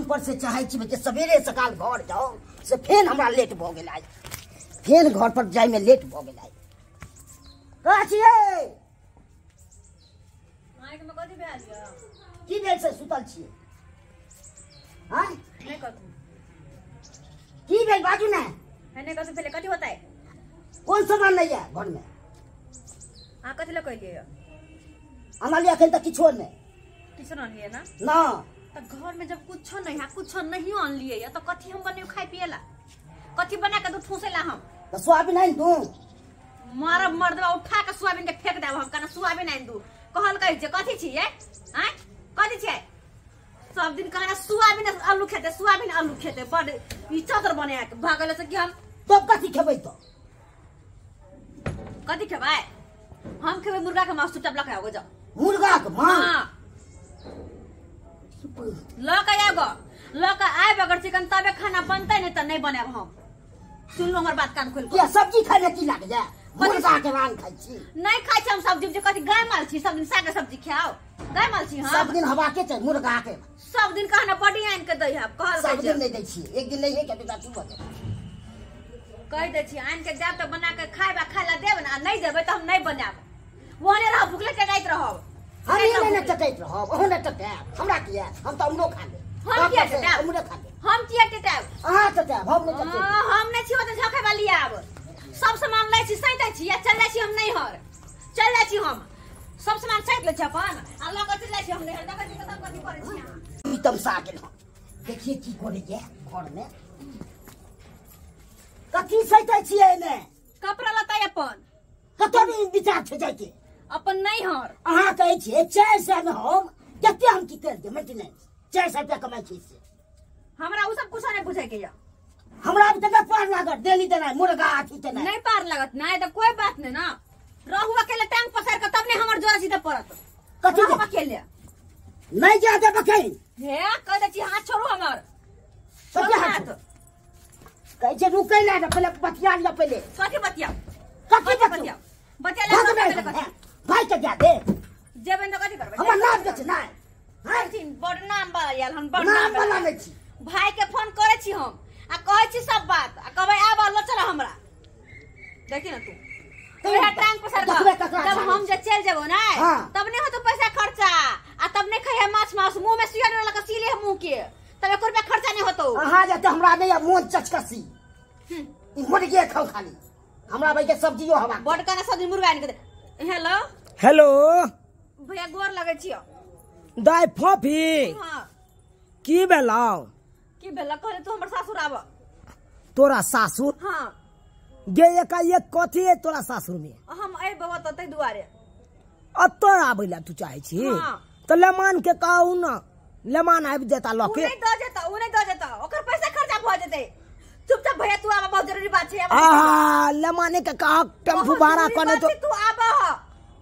पर से चाहे छी जे सवेरे सकाल घर जाओ से फेन हमरा लेट भ गेल आइ, फेन घर पर जाय में लेट भ गेल आइ। कहाँ छियै? आँख में कथी भेल यऽ? की भेल से सुतल छियै? हाँ नहीं कथू। की भेल बाजू ने? नहीं कथू भेलै, कथी होतै? कोन सामान नहीं है घर में? अहाँ कथी लऽ कहलियै यऽ? अनलियै अखन तक किछो नहि। किछो नहि अनलियै ना? ना। तऽ घर में जब कुछो नहीं है, कुछो नहीं अनलियै यऽ, तऽ कथी हम बनेब खाय पिए ला? कथी बना के दू ठूसे ला हम? तऽ सोयाबीन आनि दू। मारब मर्दबा उठा के सोयाबीन के फेंक देब हम, कहना सोयाबीन आनि दू। कहल कहै छै कथी छियै? आँय कथी छियै? सब दिन कहना सोयाबीन आलू खेतै, सोयाबीन आलू खेतै, बड ई चतर बना के भागल से कि हम तब कथी खेबै? तऽ कथी खेबै? हम खेबै मुर्गा के मांस। चुपचाप लऽ के आबो जाओ। मुर्गा के मांस? हाँ लऽ के आबो, लऽ के आबि अगर चिकन तबे खाना बनतै, नहीं तऽ नहीं बनायब हम। सुन लो हमर बात कान खोल के। किया सब्जी खाय में की लागै या? मुर्गा के मांस खाइ छी? नहीं खाइ छी हम सब्जी। जे कथी गाय माल छी सब दिन साग सब्जी खाओ? गाय माल छी हम? सब दिन हवा के छै मुर्गा के। सब दिन कहना बड़ी आनि के दै है, कहल सब दिन नहीं दै छी, एक दिन नहीं के बेटा तू बजे कहि दै छी आनि के देब तऽ बना के खायब, खाय ला देब ना, नहीं देबै तऽ हम नहीं बनायब। ओहने रहब भुखले टटाइत रहब। हम नहीं टटाइत रहब, अहूँ नहि टटायब। हमरा किया? हम तऽ अमरो खा लेब। हम किया टटायब? अमरो खा लेब। हम किया टटायब? अहाँ टटायब, हम नहि टटायब। हम नहि छी ओतऽ झखै वाली। आब सब सामान लै छी, सैतै छी आ चल जाइ छी हम नैहर। चल जाइ छी हम, सब सामान सैत लै छी अपन आ लऽ कऽ चलि जाइ छी हम नैहर। देखै छी कतऽ कथी करै छी अहाँ। ई तमसा गेल हँ, देखिए की करैया घर में। कथी सैतै छियै एहिमे? कपड़ा लत्ता अपन। कतऽ भी विचार छै जाइके? अपन नैहर। अहाँ कहै छियै 400 मे हम कते हम की करि देब? मेंटेनेंस 400 रुपया कमाइ छी से हमरा उ सब कुछो नहि बुझै के यऽ। हमरा भी तऽ पार लागत डेली देनाइ मुर्गा अथी तेनाइ। नहीं पार लागत नहीं तऽ कोई बात नहीं ना, रहू अकेले टांग पसार के तब नहीं हमर जोरा सीधा पड़त। कथी रहू अकेले नहीं जा देब अकेले। हे कह दै छी हाथ छोड़ू हमर, छोड़ू हाथ। कहै छै रुकै ला ने, पहिले बतिया लिअ पहिले। कथी बतिया? कथी बतिया? बतिया ला भाई के जा दे। जेबै तऽ कथी करबै? हमर नाम के छै नहि। हां बड़ नाम वाला आयल हम, बड़ नाम वाला नहि छी। भाई के फोन करै छी हम आ कहै छी सब बात आ कहबै आब ल चल हमरा। देखी ना तू तोरा टांग पसार के जब हम जे चल जेबो ना तब नहीं होतो पैसा खर्चा आ तब नहीं खाए माछ मांस, मुंह में सुइया डोला के सीले मुंह के, तब एक रुपया खर्चा नहीं होतो। अहाँ जते हमरा नहीं आ मोन चचकसी ई मुर्गे खाओ खाली। हमरा भाई के सब्जियो हवा बड़ कना सब्जी मुर्गा आनि के दे। हेलो हेलो भैया गोर लगै छियो। दाय फफी। हां की भेलौ? की भेल? कहले तू हमर सासुर आब। तोरा सासुर? हां गे एकाएक कथी है तोरा सासुर में? हम अयबो तऽ तै दुआरे। अतऽ आबै ला तू चाहै छी? हां। तऽ लेमान के कहू ना, लेमान आबि जेता लऽ के। उ नहीं दऽ जेता, उ नहीं दऽ जेता, ओकर पैसा खर्चा भऽ जेतै। चुपचाप भैया तू आब, बहुत जरूरी बात छै। आ लेमाने के कह टेम्पू भाड़ा कने तो तू आब।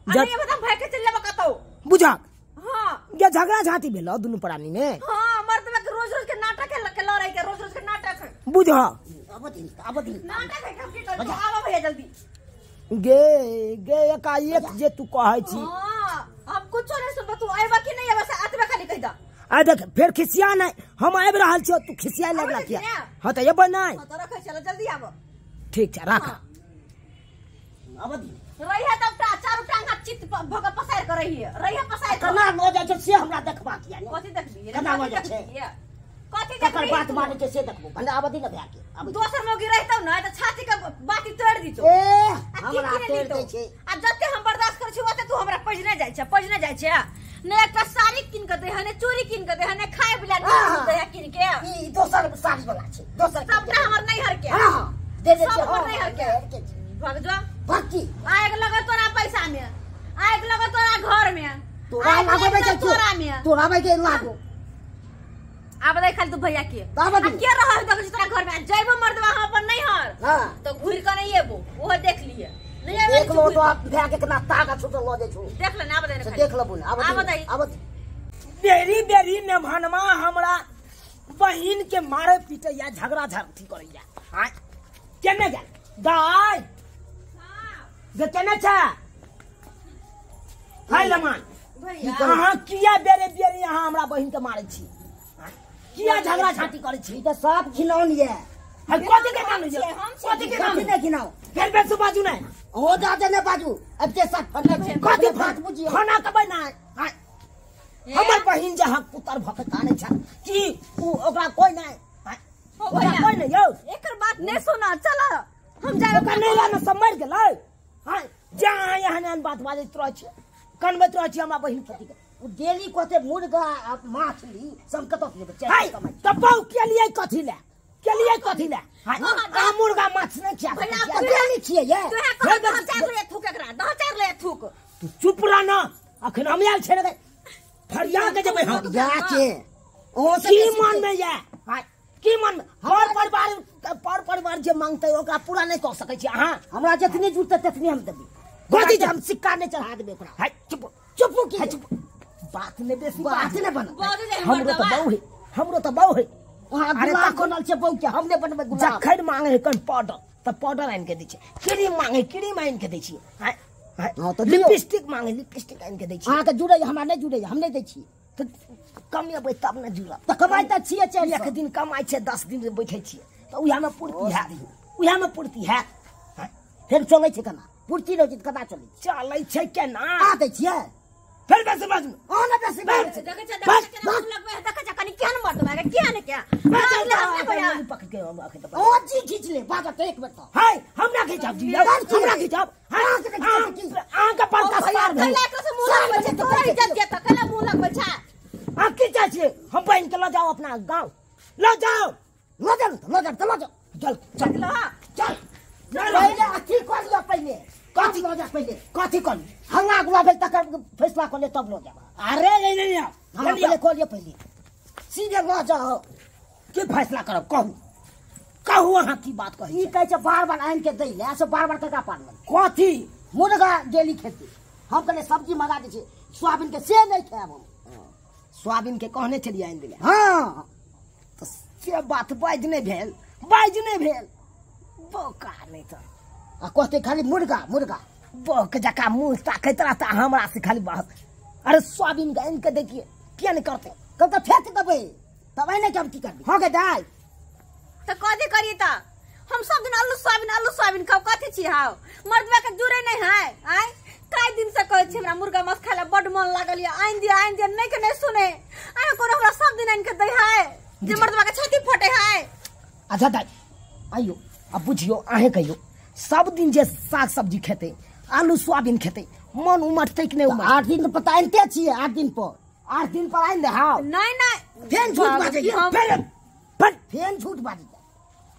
नहीं बता भाई के चल लेबा कतौ बुझा। हां गे झगड़ा झांटी भेल दुनू प्राणी में? हां मर्द में रोज रोज के नाटक है, के लड़ाई के रोज रोज के नाटक। बुझा अब दिन अब दिन नाटक है कब के कर। आब भैया जल्दी। गे गे एकाएक जे तू कहै छी। हां हम कुछो नहीं सुनबो, तू आइबा कि नहीं आइबा से अतबे खाली कहि द। आ देख फेर खिसिया नहीं, हम आबि रहल छियो तू खिसिया लगला किया? हां तऽ एबै नहीं। हां तऽ रखै चल जल्दी आब। ठीक छै राख। अब दिन रहिए तब ता चारू टांग हाथ चित भग पसार कर रहिए, रहिए पसार कना लऽ जाइ छै से हमरा देखबाक या। कथी देखबी? कना लऽ जाइ छै? कथी देखबी? ककर बात मानै छै से देखबो। भले आब दिन भए के आब दोसर मौगी रहितौ ना तऽ छाती के बाती तोड़ि दितौ। ए हमरा तोड़ि दै छै आ जते हम बर्दाश्त करै छी ओते तू हमरा पजने जाइ छै, पजने जाइ छै। ने एकटा साड़ी कीन के दे है, ने चूड़ी कीन के दे है, ने खाय वाला दे है कीन के। ई दोसर साड़ी वाला छै, दोसर सबटा हमर नैहर के। हां हां दे दे सब हमर नैहर के। भाग जो बाकी आग लगल तोरा पैसा में, आग लगल तोरा घर में, तोरा लागो के तोरा में, तोरा भाई के लागो। आब देख खाली तू भैया के आ के रहल देखै छी तोरा घर में। जइबो मर्दवा हम अपन नैहर हां तो घुरि के नहीं एबो, ओहो देख लिए नहीं एबो। देख लो तो आप भैया के कितना ताकत छुटल ल जाइ छौ। देख ले ना, आब दे ने देख लेबो ना। आब दे आब बेरी बेरी मेहमानमा हमरा बहिन के मारे पीटे या झगड़ा झगड़ी करैया। हां केने गेल दाय? हां गे केने छै? हाय लमान भैया अहाँ किया बेरे बेरे अहाँ हमरा बहिन के मारै छी? किया झगड़ा झांटी करै छी? ई तऽ साफ घिनौन ये। है कथी के मानै छै? कथी के कथी नहि घिनाउ? फेर बेसी बाजू नहि। ओ दादा नहि बाजू, अब जे साथ फटल छै। कथी बात बुझियौ? खाना कबै नहि। हमर बहिन जे हक पुतर भऽ के कानै छै कि उ ओकरा कोइ नहि, ओकरा कोइ नहि यौ। एकर बात नहि सुना, चल हम जाय। ओकरा नहि लाने सब मरि गेलै। हां जे अहाँ एहन एहन बात बाजैत रहै छी, कनबैत रहै छी हमरा बहिन प्रति। ओ डेली कहते मुर्गा आ माछली सब कतऽ से लेबै? हाय तऽ बौ के लिए कथी ले? के लिए कथी ले? अहाँ मुर्गा माछ नहि खिया सकै छियै। डेली छियै ये। तोरा कहब दह चारि ले थूक, एकरा दह चारि ले थूक। तू चुप रह ना, अखन हम आयल छै ने फरिया के जेबै हम। जा के ओ की मन में ये? हाय की मन में? पर परिवार जे मांगतै ओकरा पूरा नहि कऽ सकै छी अहाँ। हमरा जतनी जुटतै ततनी हम देबै। गोदी हम सिक्का नहि चढ़ा देबै ओकरा। हाय चुप चुप की? हाय चुप, बात नहि बेसी बात नहि बनत। हमरो तऽ बहू है, हमरो तऽ बहू है। अहाँ गुलाब बनल छै बहू के, हम नहि बनबै गुलाब। जखन मांगे है कन पाउडर तऽ पाउडर आनि के दै छियै, क्रीम मांगे क्रीम आनि के दै छियै। हाय हाय हँ तऽ दियौ। लिपस्टिक मांगे लिपस्टिक आनि के दै छियै। अहाँके जुड़ैए, हमरा नहि जुड़ैए, हम नहि दै छियै। तऽ कमेबै तब ने जुड़त। तऽ कमाइ तऽ छियै 400। एक दिन कमाइ छै 10 दिन बैठै छियै तऽ उएहमे पूर्ति हैत, उएहमे पूर्ति हैत। फेर चलै छै केना? पूर्ति रहै छै तऽ केना चलै छै? चलै छै केना? अहाँ दै छियै? फेर बेसी बाजू। अहाँ ने बेसी बाजू। देखै छै, देखै छै केना मुँह लगबै है, देखै छै कनि केहन मर्द भए गेल, केहन के? पकड़ के हम अखन तऽ ओ जी खींच ले, बाजत एक बेर तऽ। हाय हमरा खिचाब जी, हमरा खिचाब। अहाँके बड़का सार भेल। कैला एकरा से मुँह लगबै छै? तोरा इज्जत जेतऽ, कैला मुँह लगबै छै? अहाँ की चाहै छियै? हम बहिन के लऽ जाउ अपना गाँव, लऽ जाउ। लऽ जाउ तऽ लऽ जाउ तऽ लऽ जाउ। चल चल चल। पहिले अथी कऽ लिअ, पहिले कथी लऽ जाउ? पहिले कथी कऽ लिअ? हल्ला गुल्ला भेल तकर फैसला कऽ ले तब लऽ जायब। अरे नहीं नहीं, हाँ पहिले कऽ लिअ, पहिले सीधे लऽ जाउ। की फैसला करब कहू, कहू अहाँ की बात कहै? ई कहै छै बार बार आनि के दै लए, से बार बार ककरा पारल? कथी? मुर्गा डेली खेती। हम कहलियै सब्जी मंगा दै छियै सोयाबीन के, से नहि खायब हम। सोयाबीन के कहने छलियै आनि दै? हाँ। तऽ से बात बाजि नहि भेल, बाजि नहि भेल बौका नहि तऽ। आ कहते खाली मुर्गा मुर्गा, बौक जकाँ मुँह ताकैत रहता हमरा से खाली बहस। अरे सोयाबीन के आनि के देखिए किया नहि करतै? कब तऽ फेंक देबै तब आनि के हम की करबै? हँ गे दाइ। तऽ कथी करियै तऽ? हम सब दिन आलू सोयाबीन आलू सोयाबीन खाउ, कथी छी हाउ? मर्दबा के जुड़े नहि है। आँय कई दिन से कहै छी हमरा मुर्गा माछ खाय लए बड्ड मन लागल ये, आनि दिअ आनि दिअ, नहि के नहि सुने। आइ कोनो हमरा सब दिन आनि के दै है जे मर्दबा के छाती फटे है। अच्छा दाइ आइयो अब बुझियो, अहें कहियो सब दिन जे साग सब्जी खेतै आलू सोयाबीन खेतै मन उमटतै कि नहि उमटतै? 8 दिन पता आनिते छियै, 8 दिन पर। 8 दिन पर आनि दे। हाँ नहीं नहीं, फेन झूठ बाजैए, फेर फेन झूठ बाजैए,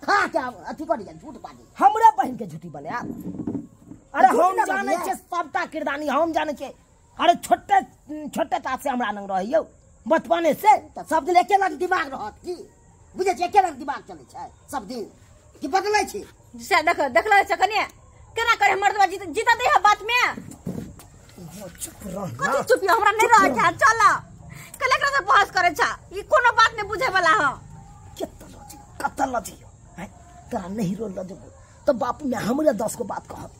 खा के अथी करैए, झूठ बाजैए। हमरा बहिन के झूठी बने। अरे हम जानै छियै सबटा किरदानी, हम जानै छियै। अरे छोटे छोटे ता से हमरा लग रहै यौ बचपने से। तऽ सब दिन एके रंग दिमाग रहत की? बुझै छियै एके रंग दिमाग चलै छै सब दिन की बदलै छै? से देख देखलो छै कनिए केना करे मर्दबा जीत दै है बात में। चुप रह कथी चुप? हमरा नहि रहै छै, चल कल एकरा से बहस करै छै, ई कोनो बात नहि बुझै वाला ह। कतऽ लऽ जइयौ, कतऽ लऽ जइयौ? तोरा नहिरो लऽ जेबौ तऽ बापू में हमरे 10 गो बात कहत।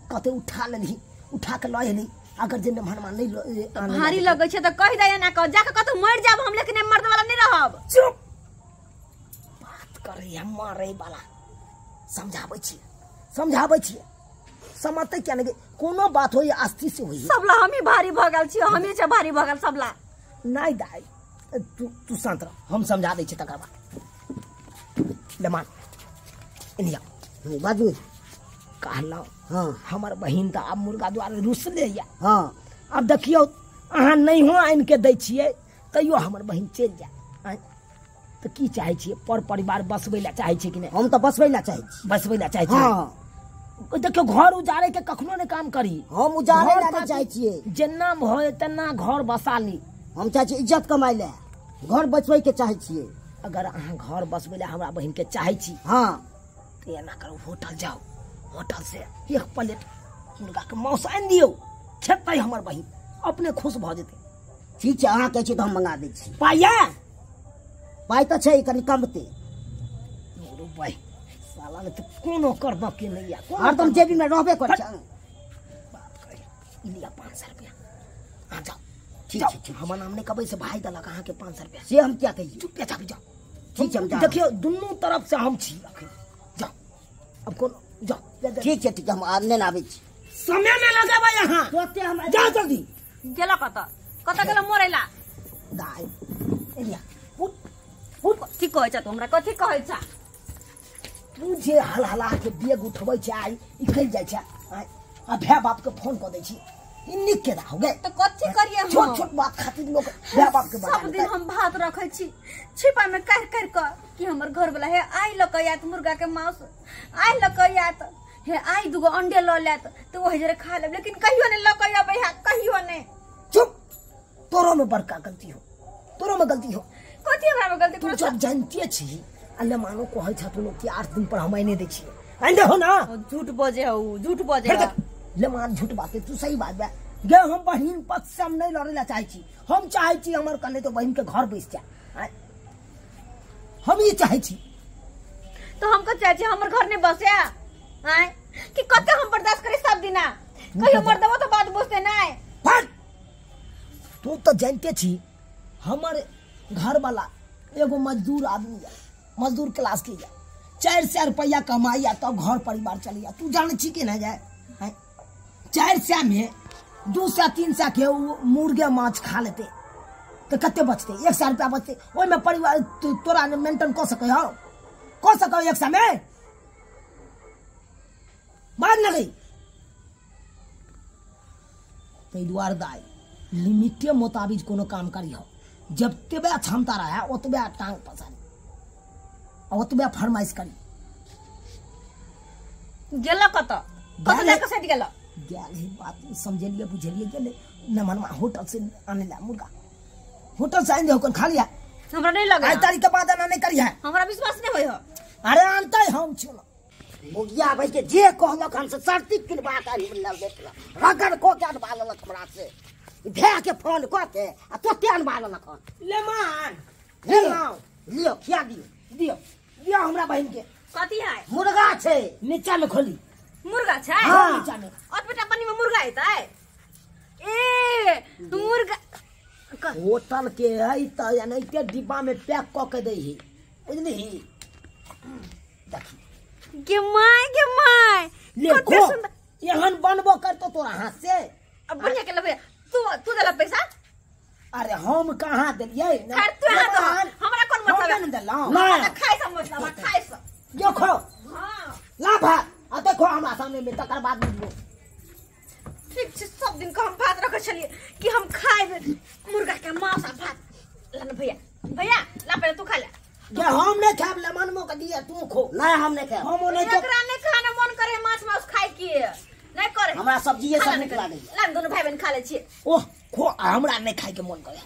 कते उठा लेलही, उठा के लऽ एलही, अगर जे मेहमानमा नहि भारी लगै छै तऽ कहि दै एना कह, जाके कतौ मरि जायब हम, लेकिन मर्द वाला नहि रहब। चुप बात करै है मारै वाला। समझाबै छियै, समझाबै छियै, समझतै किया नहि? कोनो बात होइए आस्ती से होइए। सबला हमही भारी भऽ गेल छियै, हमही छै भारी भऽ गेल सबला। नहि दाइ तू तू शान्त रह, हम समझा दै छियै तकर बाद। ले मान एनी आउ। बाजू। कहलहुँ हाँ हमर बहिन तऽ आब मुर्गा दुआरे रुसले यऽ। हाँ आब देखियौ अहाँ नहियो आनि के दै छियै तैयो हमर बहिन चलि जायत। तऽ की चाहै छियै? पर परिवार बसबै लए चाहै छियै कि नहि? हम तऽ बसबै लए चाहै छी। बसबै लए चाहै छियै? हाँ। देखियौ घर उजाड़े के कखनो नहि काम करी। हम उजाड़े लए नहि चाहै छियै। जेना भऽ तेना घर बसा ली। हम चाहै छियै इज्जत कमाइ लए, घर बचबै के चाहै छियै। अगर अहाँ घर बसबै लए हमरा बहिन के चाहै छी हाँ तऽ एना करू, होटल जाउ, होटल से 1 प्लेट मुर्गा के मांस आनि दियौ, खेतै हमर बहिन अपने खुश भऽ जेतै। ठीक छै, अहाँ कहै छियै तऽ हम मंगा दै छी। पाइ यऽ? पाइ तऽ छै कनि कमते। साला ने तऽ कोनो करबऽ के नहि यऽ, हरदम जेबी में रहबे करै छै। बात करै, ई लिअ 500 रुपया, अहाँ जाउ। ठीक छै ठीक। हमर नाम नहि कहबै से भाई देलक अहाँके 500 रुपया। से हम क्या कहिए? चुप चाप जाओ। ठीक छै हम जा। देखियौ दुनू तरफ से हम छी अखन। जाओ अब कोनो जाओ। ठीक छै ठीक, हम आने आबै छी। समय नहि लगेबै अहाँ। तुरते हम जाओ जल्दी। गेलो कतऽ कतऽ गेलो मरैला? दाइ एलिया उठ उठ। कथी कहै छ तू हमरा? कथी कहै छ तू? जे हल हला के बेग उठबै छै आइ निकलि जाइ छै आ भाय बाप के फोन कऽ दै छी। ई नीक केना हो गए? तऽ कथी करिए हम? छोट छोट बात खातिर लोग भाय बाप के सब दिन हम भात रखै छी छिपा में काटि काटि कऽ कि हमर घर वाला हे आइ लऽ कऽ आयत मुर्गा के मांस, आइ लऽ कऽ आयत, हे आइ दूगो अंडे लऽ लेत तऽ ओहि जरे खा लेब, लेकिन कहियो नहि लऽ कऽ अबै है, कहियो नहि। चुप, तोरो में बड़का गलती हो, तोरो में गलती हो। कथी हमरा में गलती? तू जब जानते छी आ ले मानो कहै छथुन कि 8 दिन पर हम आइने दै छियै, आइन दे हो ना। झूठ बजे हो, झूठ बजे हो। ले मान झूठ बात तू सही बात बा गे। हम बहिन पक्ष से हम नहीं लड़े ला चाहे छी। हम चाहे छी हमर कने तो बहिन के घर बैस जाए, हम ये चाहे छी। तो हम कथी चाहे छी? हमर घर नहीं बसे आय कि कते हम बर्दाश्त करे सब दिना? कहियो मर देबो तो बात बुझते नहीं। फट तू तो जानते छी हमर घर वाला एगो मजदूर आदमी है, मजदूर क्लास के है, 400 रुपया कमाइया तब घर परिवार चलिया। तू जाने छी के ना जाए? 400 में 200-300 के मुर्गे माछ खा लेते तो कते बचते? 100 रुपया बचते। ओहिमे परिवार तोरा मेंटेन कऽ सकै हो? कऽ सकै 100 में? बात न गई। ताहि दुआरे दाइ लिमिटे मोताबिक कोनो काम करी हो। जब तेबे क्षमता रहे ओतबे टांग पसारी ओतबे फरमाइश करी। गेलो कतऽ कतऽ जाके सटि गेलो? गेल ही बात समझलिए बुझलिए गेलै नमनमा होटल से आने ला मुर्गा, होटल से आनि दे खा लिया। हमरा नहीं लगे आइ तारीख के बाद आना नहीं करी है। हमरा विश्वास नहीं होय हो। अरे आनतै हम छी ना। मुगिया भाई के जे कहलक हम से सर्दी किनबा के रगड़ कऽ के अनबा लेलक हमरा से। भए के फोन कऽ के आ तोते अनबा लेलक हन। ले मान लियो लियो खिया दियो दियो दियो हमरा बहिन के। कथी है? मुर्गा छै। नीचा में खोली। मुर्गा छै? हाँ नीचा में। और बेटा पानी में मुर्गा एतै? ए मुर्गा होटल के है त एनाहिते डिब्बा में पैक कऽ के दै ही, बुझलिही? देखी गे my गे my ले खो। एहन बनबो करतो तोरा हाथ से। अब बढ़िया के लेबै। तू तू देला पैसा? अरे हम कहाँ देलियै? खैर तू यहाँ दो, हमरा कोन मतलब है? हम देलहुँ ना खाइ से मतलब, खाइ से देखो। हां ला भात आ देखो हमरा सामने में, तकर बाद बुझबो। ठीक छै, सब दिन के हम भात रखै छलियै कि हम खाइब मुर्गा के मांस आ भात। ला न भैया, भैया ला पहिले तू खा ले। जे हम नहीं खाब लेमन के दिए तू खो। नहीं हम नहीं खाब। हम नहीं तो एकरा नहीं खाना मन करे माछ मांस खाइ के नहीं करे। हमरा सब्जी सब निक लागे। ला दोनों भाई बहन खा ले छियै। ओह खो, हमरा नहीं खाइ के मन करे।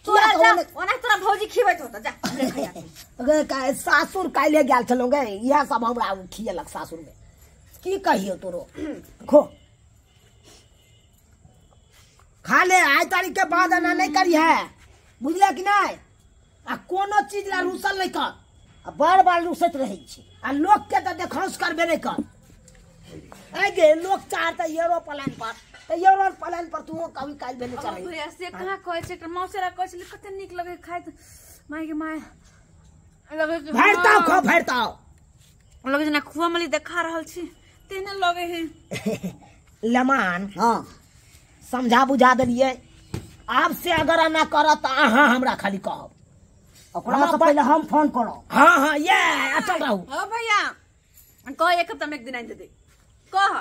तोरा जा, ओना तोरा भौजी खिबैत होत, जा नहीं खा। गे का सासुर काल्हे गेल छलहुँ गे, इएह सब हमरा खियलक सासुर में। की कहियो तोरो? खो खा ले। आइ तारीख के बाद एना नहीं करी है, बुझले कि नहीं? आ कोनो चीज ला रुसल नहीं कर। आ बार बार रुसैत रहै छै। आ लोक के तऽ देखौंस करबे नहीं कर। आइ गे लोक चाहता एरोप्लेन पर, तऽ एरोप्लेन पर तू कभी काल्हि भेने चलै। भैया से कहाँ कहै छै? एकर मौसी रा कहै छलै कते नीक लगै खाइत। माय गे my लगै कि भरताओ खो भरताओ। लगै जेना खुआ मली देखा रहल छी तेहने लगै है। लमान हां समझा बुझा देलियै। आब से अगर एना करत तऽ अहाँ हमरा खाली कहब। ओकरा से पहिले हम फोन करब। हाँ हाँ ये अटल रहू। ओ भैया कह एक हफ्ता में एक दिन आनि दे कह।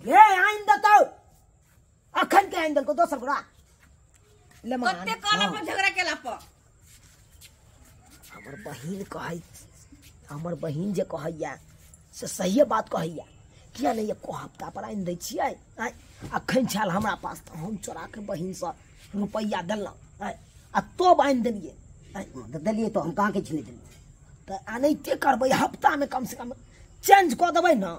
गे आनि देतौ अखन के आनि देलकौ दोसर गोरा। ले मान कते कहला पर झगड़ा केला पर। हमर बहिन कहै, हमर बहिन जे कहैया से सहिए बात कहैया। किया नहीं एको हफ्ता पर आनि दै छियै? अखन छल हमरा पास तऽ हम चोरा के बहिन से रुपैआ देलहुँ आ तब आनि देलियै। देलियै तो हम कहाँ किछु नहि देलियै। तऽ एनाहिते करबै हफ्ता में कम से कम चेंज कऽ देबै ने।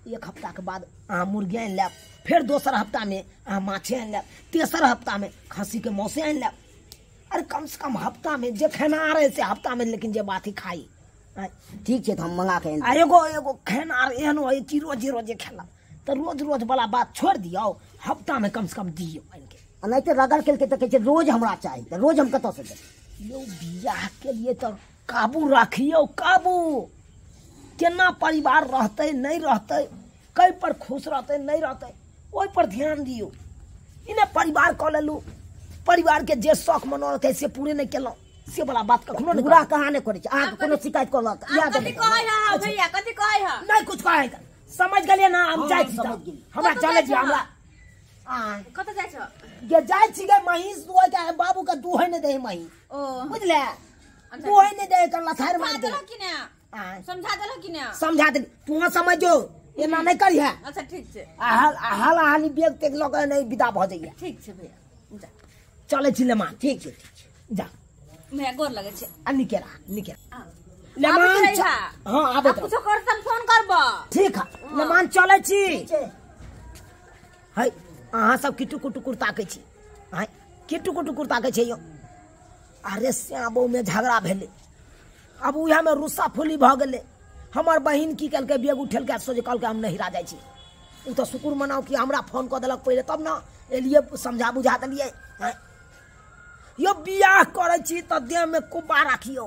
एक हफ्ता के बाद अहाँ मुर्गी आनि लेब, फेर दोसर हफ्ता में अहाँ माछे आनि लेब, तेसर हफ्ता में खस्सी के मौसे आनि लेब। अरे कम से कम हफ्ता में जे खेना रहे से हफ्ता में, लेकिन जे बात ही खाई। ठीक छै तऽ हम मंगा के आ एगो एगो खेना एहन होइ कि रोजे रोजे खेलक तऽ रोज रोज वाला बात छोड़ि दियौ, हफ्ता में कम से कम दियौ आनि के। आ नहि तऽ रगड़ केलकै तऽ कहै छै रोज हमरा चाही, तऽ रोज हम कतऽसँ देब? यौ बियाह के लिए तऽ काबू राखियौ, काबू। केना परिवार रहतै नहि रहतै, कै पर खुश रहतै नहि रहतै, ओहि पर ध्यान दियौ। इने परिवार कऽ लेलहुँ, परिवार के जे शौक मनोरथ है से पूरे नहि केलहुँ, से वाला बात कखनो नहि। पूरा कहाँ नहि करै छै? अहाँके कोनो शिकायत करलक? आब कथी कहै है भैया, कथी कहै है? नहीं कुछ कहै है, समझ गेलियै ना? हम जाइ छी, हमरा चलै छी, हमरा कतऽ जाइ छ? गे जाइ छी गे महींस दुहै के, बाबू के दुहै नहि दै महींस, बुझले? दुहै नहि दै, कर लथार मार दे। समझा देलक कि ने? समझा देली, तू समझ जो, एना नहि करिहे। अच्छा ठीक छै। हाल हाली बेग तेग लऽ के नहि विदा भऽ जइहे। ठीक छै भैया, जा चलै छी लेमान। ठीक छै, ठीक छै, जा भैया, गोर लगै छै। आ निके रह, निके लेमान। हाँ आबै, कुछो कर त फोन करब। ठीक है लेमान, चलै छी। है अहाँ सब की टुकुर टुकुर ताकै छी? आँय की टुकुर टुकुर ताकै छै यौ? अरे श्यामो में झगड़ा भेलै, आब उएहमे रुस्सा फूली भऽ गेलै। हमर बहिन की केलकै, बेग उठेलकै, सोझे कहलकै हम नहिरा जाइ छी। ओ तऽ शुक्र मनाउ कि हमरा फोन कऽ देलक पहिले, तब ने एलियै, समझा बुझा देलियै। यौ बियाह करै छी तऽ देहमे कुब्बा राखियौ,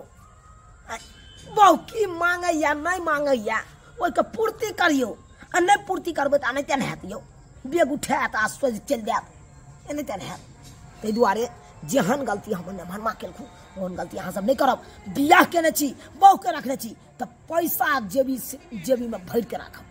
बहु की मांगैया नहि मांगैया ओहिके पूर्ति करियौ, आ नहि पूर्ति करबै तऽ एनाहिते ने हैत यौ, बेग उठायत आ सोझ चलि जायत, एनाहिते ने हैत। ताहि दुआरे जेहन गलती हमर नेमहनमा केलखुन ओहन गलती अहाँ सब नहि करब। बियाह केने छी, बहुके रखने छी, तऽ पैसा जेबी जेबीमे भरिके राखब।